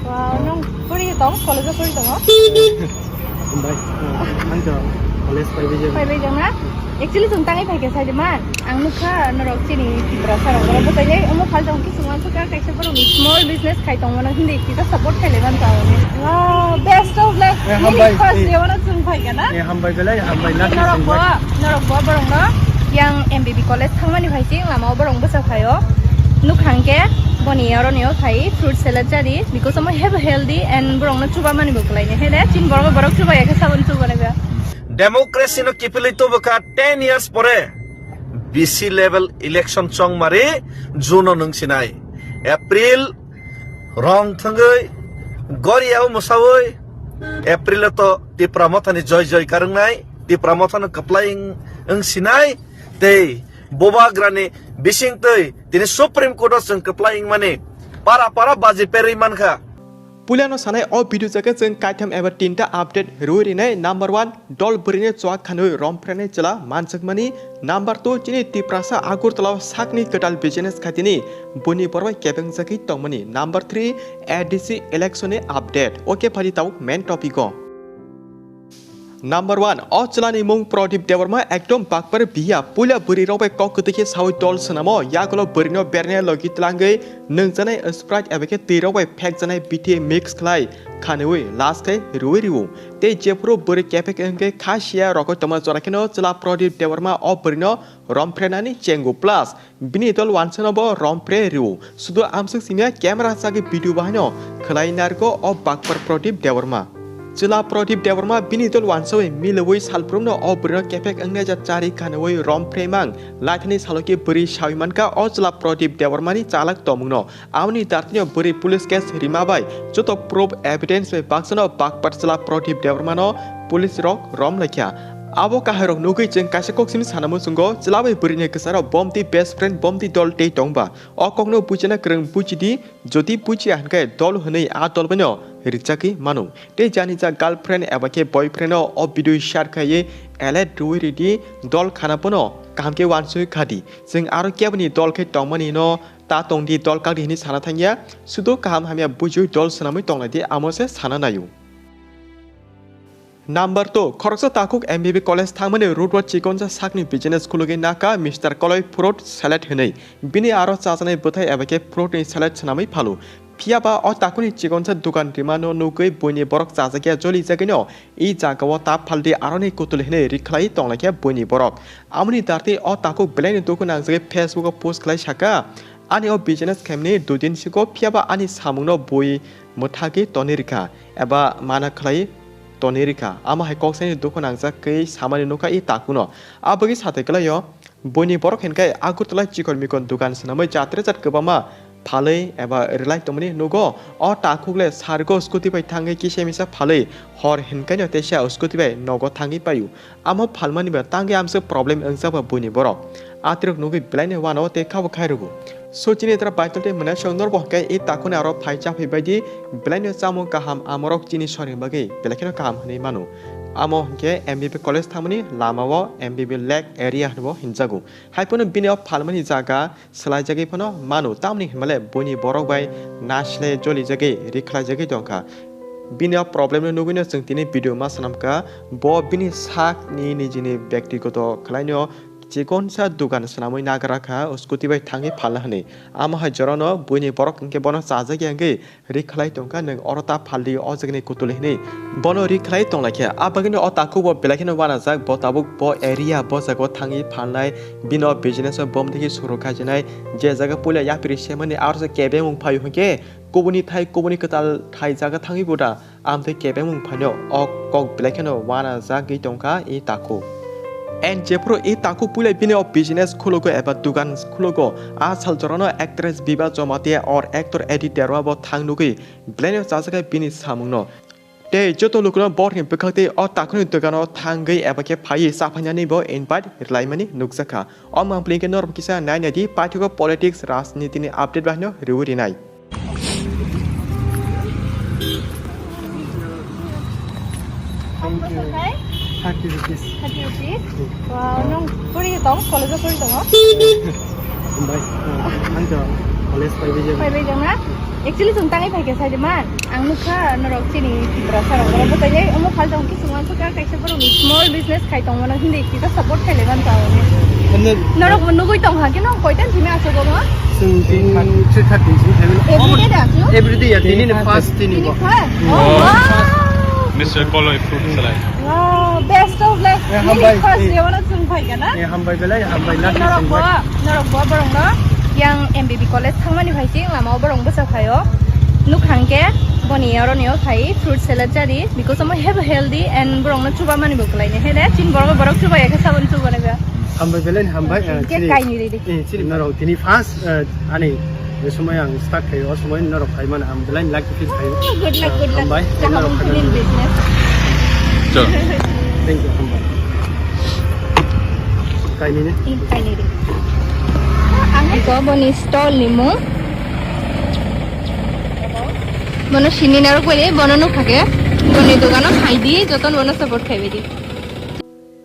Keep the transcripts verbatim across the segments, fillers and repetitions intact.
Wow, nung puri tong, college puri tongo? Bai, ang to college pai bijak. Pai bijak na? Actually, chwng tangwi phaikha saidi man. Ang nukha norok chini Tiprasa rok, borok bwchainai omo phal tong khe chwng uansukha kaisa borok small business khai tongmano hindi kita support khailai man tong. Wow, best of luck. Eh, nini hambai, first eh. Day ono chwng phaikha na? Eh, hambai belai, hambai lucky norok bo, chwng bai. Norok bo borokno yang M B B college thangmani phai chwng lama o borok bwsa phaio. Nukhang khe boni aro neo khai fruit salad chadi because omo healthy and borokno chuba mani bo kwlaini hele chin borok borok chuba yakhe sabon chuba neba. Democracy no kipili tubuka ten years pore B C level election chongmari June o nung sinai. April rong thangwi gori au musawi April o to Tipra Mothani joy joy karwngnai Tipra Mothano kwplai wng sinai tei Bubagrani bising twi tini Supreme Court o chwng kwplai wngmani para para baji perwi mankha. Puilano sanai o video jaga chwng kaitham eba tinta update rwi rinai. Number one, dol bwrwini chuak khanwi romphrenai chwla manjakmani. Number two, chini Tiprasa Agartala o sakni kwtal business khaitini buini borok bai kebeng jagwi tongmani. Number three, A D C election ni update. Okay, phadi tabuk main topic o. Number one, o chwlani mung Pradip Debbarma ekdom bakpar biya. Puila bwrwi rok bai kok kwtwi khe sawi dol swnamo, yagulo bwrwino berni logi tlangwi nwngjanai Sprite eba khe twi rok bai phekjanai bithi mix khlai khanwi last khe rwi rwo. Tei jephuru bwrwi kephek wngkhe kha siya rokoi tongma jora kheno chwla Pradip Debbarma o bwrwino romphrenani chengo plus bini dol wansano bo rompre rwo. Sudo amswk simiya camera chagwi video bahaino khwlai narwgo o bakpar Pradip Debbarma. Chwla Pradip Debbarma bini dol wansawi milwi salbrumno o bwrwino kephek wngnai ja chari khanwi rompre mang laithani saloki bwrwi sawi mankha o chwla Pradip Debbarmani chalak tongmungno. Amoni dartino bwrwi police case rima bai joto proof evidence bai baksano bakpar chwla Pradip Debbarmano police rok rom laikha. Abo kahairok nugwi chwng kaisa kok simi sana muchungo chwla bai bwrwini kwcharo bomti best friend bomti dol tei tongba. O kokno buchina kwrwng buchidi, jodi buchiya hwnkhe dol hwnwi a dol baino rikchagwi mano. Tei jani ja girlfriend eba khe boyfriend o o video share khaiwi alert rwi ridi dol khana bono kaham khe wansugwi khadi. Chwng aro keboni dol khe tongmani no ta tongdi dol kakdi hwnwi sana thangya, sudo kaham hamya bujiwi dol swnamwi tonglaidi amo se sana naio. Number two, khoroksa takhuk M B B college thangmani road o chikonsa sakni business khulugwi naka Mister Koloi fruit salad hwnwi. Bini aro chajaknai bwthai eba khe fruit ni salad swnamwi phalo. Phiyaba o takhukni chikonsa dukan rimano nugwi buini borok chajakya joli jagwino i jagao ta phaldi aroni kutul hwnwi rikhlai tonglaikha buini borok. Amoni dartwi o takhuk belaino dukhu nangjagwi Facebook o post khlai saka, ani o business khaimani dui din sigo phiyaba ani samungno bui mwthagwi toni rikha eba mana khlai toni rikha. Amo hai kok saini dukhu nangjak khe samani nukha i takhuno. Abagwi sathai kwlaio. Buini borok hinkhe Agartala chikon mikon dukan swnamwi jat rejat kwbangma phalwi eba rwlai tongmani nugo. O takhuk le sargo scooty bai thangwi kisa misa phalwi hor hinkaino teisa scooty bai nogo thangwi paio. Amo phalmani ba tangwi amswk problem wngjakba buini borok. Atirok nugwi belaino uanao tei khabo khairwgo. Sochini tra baitel tei mwnai song norbo hwnkhe i takhuni aro phai chaphai baidi belaino chamung kaham amorok chini sorni bagwi belai kheno kaham hwnwi mano. Amo hwnkhe M B B college thangmani lamao M B B lake area hwnbo hinjago. Haiphano bini o phalmani jaga swlaijagwi phano mano, tamni hwnmale buini borok bai naisle jolijagwi rikhlaijagwi tongkha. Bini o problem no nugwino chwng tini video ma swnamkha, bo bini sakni nijini byaktigoto khwlaino chikonsa dugan swnamwi nagra kha, scooty bai thangwi phalna hwnwi. Amo hai jorano buini borok hinkhe bono chajakya wngwi rikhlai tongkha, nwng oro ta phaldi o jagani kutul hinwi bono rikhlai tonglaikha. A bagwino o takhuk bo belai kheno uanajak, bo tabuk bo area bo jagao thangwi phalnai, bini o business o bomtwi khe suru khaijinai, je jaga puila yapri semani aro se kebengmung phaio hinkhe kubuni thai kubuni kwtal thai jaga thangwi bo da amtwi kebengmung phaino o kok belai kheno uanajagwi tongkha i takhuk. And jephuru i takhuk puila bini o business khulugo eba dugan khulugo, a sal jorano actress Biba Jamatia or actor Adi Derma bo thang nugwi belaino chajakha bini samungno. Tei joto lukuno borni bwkhak tei o takhukni dogano thangwi eba khe phaiwi chaphainani bo invite rwlaimani nukjakha. O mangpili khe norok kisa nainadi paithago politics, rajnitini update bahino rwi rinai. Thank you. Thirty rupees. Thirty rupees? Wow, nung puri tong, college o puri tongo? Bai, ang to College paibai jang. Paibai jang na? Actually, chwng tangwi phaikha saidi man. Ang nukha norok chini Tiprasa rok, borok bwtaijai omo phaltong khe chwng uansukha kaisa borok small business khai tongmano hinwi kisa support khailai man tong. Norok bo nugwi tongkha khe no koitan thimi achugo mo? Chwng tini three thirty simi phaimano. Every day da achu? Every day ya, tini ni first tini bo. Tini first? Oh, wow! Mister Koloi fruit salai. Wow, best of luck. Eh, hambai. Nini first day wano chwng phaikha na? Eh, hambai belai, hambai, lucky norok bo, chwng bai. Norok bo borok no yang M B B college thangmani phai chwng lama o borok bwsa phaio. Nukhang khe boni oro ni o khai fruit salad chadi because omo healthy and borok no chuba mani bo kwlai ni. Hede chin borok borok chuba ya khe sabon chuba ni ba. Hambai belai, hambai, eh, chini, kaini ridi. Eh, chini norok tini first, eh, ani je somoi ang start khai, o somoi norok khai mano ang belai lucky feel khai. Oh, good luck, good luck. Hambai, kaham norok khai. Business. Chalo. Thank you, hambai. Kaini ne? Eh, kaini ridi. Ang ko boni stall ni mung. Bono sini narok bole, bono nuk thake. Boni dogano khai di, joton bono support khai di.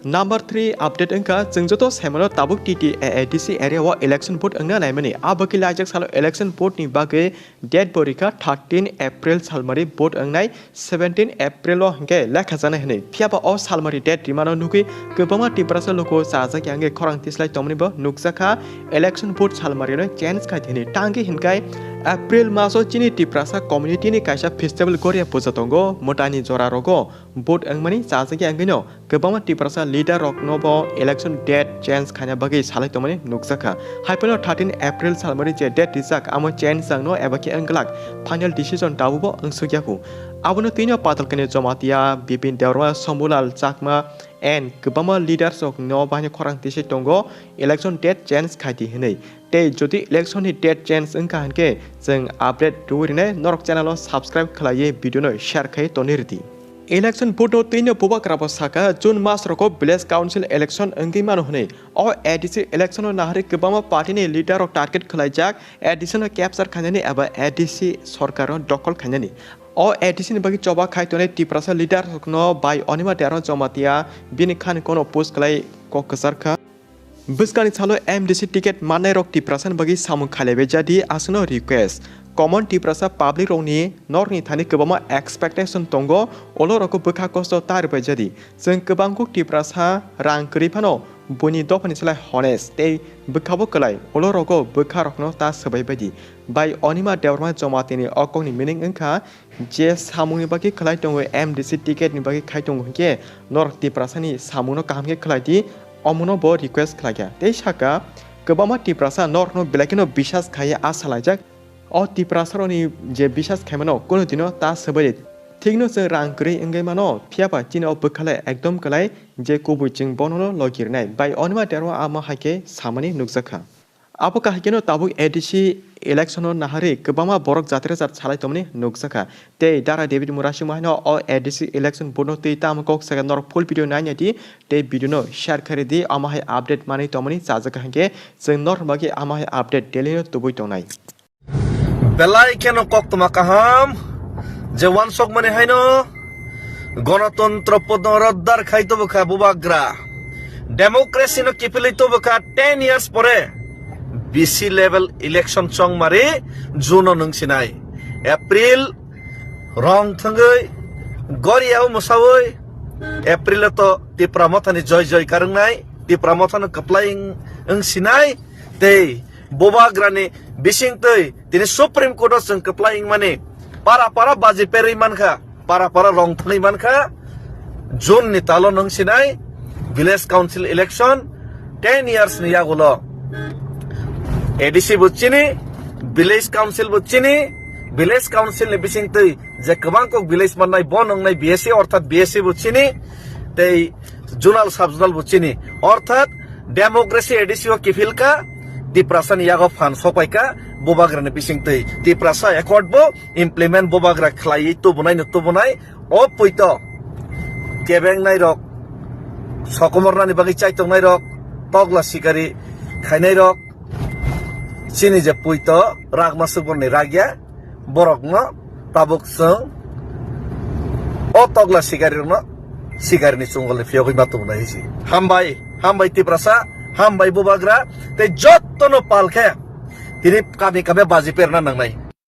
Number three update wngkha, chwng joto saimano tabuk T T A A D C area o election vote wngna naimani. A bagwi laijak salo election vote ni bagwi date bo rikha thirteen April salmari vote wngnai seventeen April o hwnkhe lekha janai hwnwi. Phiyaba o salmari date rimano nugwi kwbangma Tiprasa luku chajak ya wngwi khorang tislai tongmani bo nukjakha. Election vote salmari no change khai hwnwi tangwi hwnkhai April maso chini Tiprasa community ni kaisa festival Goria puja tongo. Mwtaini jora rogo vote wngmani chajak ya wngwino kwbangma Tiprasa leader rokno bo election date change khaina bagwi salai tongmani nukjakha. Haiphano thirteen April salmani je date rijak amo change wngno eba khe wngglak final decision tabukbo wngsukyaku. Abono twino Patalkani Jamatia, Bipin Debbarma, Shambhulal Chakma and kwbangma leaders rokno bahai khorang tisai tongo election date change khaidi hwnwi. Tei jodi election ni date change wngkha hwnkhe chwng update rwui rwnai, norok channel o subscribe khlaiwi video no share khai tonwi rwdi. Election board o twino bubagra bo sakha, June mas rogo village council election wngwi mano hwnwi. O A D C election o nahari kwbangma party ni leader rok target khlaijak, A D C no capture khainani eba A D C sorkar no dokhol khainani. O A D C ni bagwi choba khai tonwi Tiprasa leader rokno bai Anima Debbarma Jamatia bini khani kono post khlai kok kwcharkha. Bwskangni salo M D C ticket mannairok Tiprasani bagwi samung khailaibai jadi aswkno request. Common Tiprasa public rokni norokni thani kwbangma expectation tongo, olorokno bwkha kosto ta rwbai jadi. Chwng kwbangkuk Tiprasa rang kwrwi phano buini dophani slai honest tei bwkhabo kwlai, olorokno bwkharokno ta swbai baidi. Bai Anima Debbarma Jamatini o kokni meaning wngkha, je samungni bagwi khlai tongo, M D C ticket ni bagwi khai tongo hinkhe norok Tiprasani samungno kaham khe khlai di, omono bo request khlai kha. Tei saka, kwbangma Tiprasa norokno belai kheno bisas khai a salaijak. O Tiprasarokni je bisas khaimano kunu dino ta swbai di. Thikno chwng rang kwrwi wngwi mano, phiyaba chini o bwkha le ekdom kwlai je kubui chwng bonono logi rwnai. Bai Anima Debbarma amo hai khe samani nukjakha. Abo kahai kheno tabuk A D C election o nahari kwbangma borok jatirajak salai tongmani nukjakha. Tei Dara David Murasingma haino o A D C election board no twi tamo kok sakha norok full video naina di tei video no share khairi di, amo hai update manwi tongmani chajakha hinkhe chwng norok bagwi amo hai update daily no tubui tongnai. Belai kheno koktwma kaham je wansokmani haino Gonotontro punoruddhar khai tubukha bubagra. Democracy no kiphilwi tubukha ten years pore B C level election chongmari June o nung sinai. April rong thwngwi Goria o mwsawi April o to Tipra Mothani joy joy karwngnai, Tipra Mothano kwplai wng, wng sinai tei bubagrani bisingtwi tini Supreme Court o chwng kwplai wngmani para para baji perwi mankha, para para rong thwnwi mankha. June ni talo nung sinai village council election ten years ni yagulo A D C bo chini, village council bo chini, village council ni bisingtwi je kwbang kok village mannai bo nungnai B S C, orthat B S C bo chini, tei zonal sub zonal bo chini, orthat democracy A D C o kiphil kha, Tiprasani yago phan sopai kha, bubagrani bisingtwi Tiprasa accord bo implement bubagra khlaiwi tubunai no tubunai, o puito kebengnai rok, sokomornani bagwi chaitongnai rok, togla sikari khainai rok, chini je puito ragma suborni ragya, borokno tabuk chwng o togla sikarino sikarini chungolni phiyogwi ma tubunai hinsi. Hambai, hambai Tiprasa, hambai bubagra, tei jottono pal khe Tini kami kami baji perna nangnai.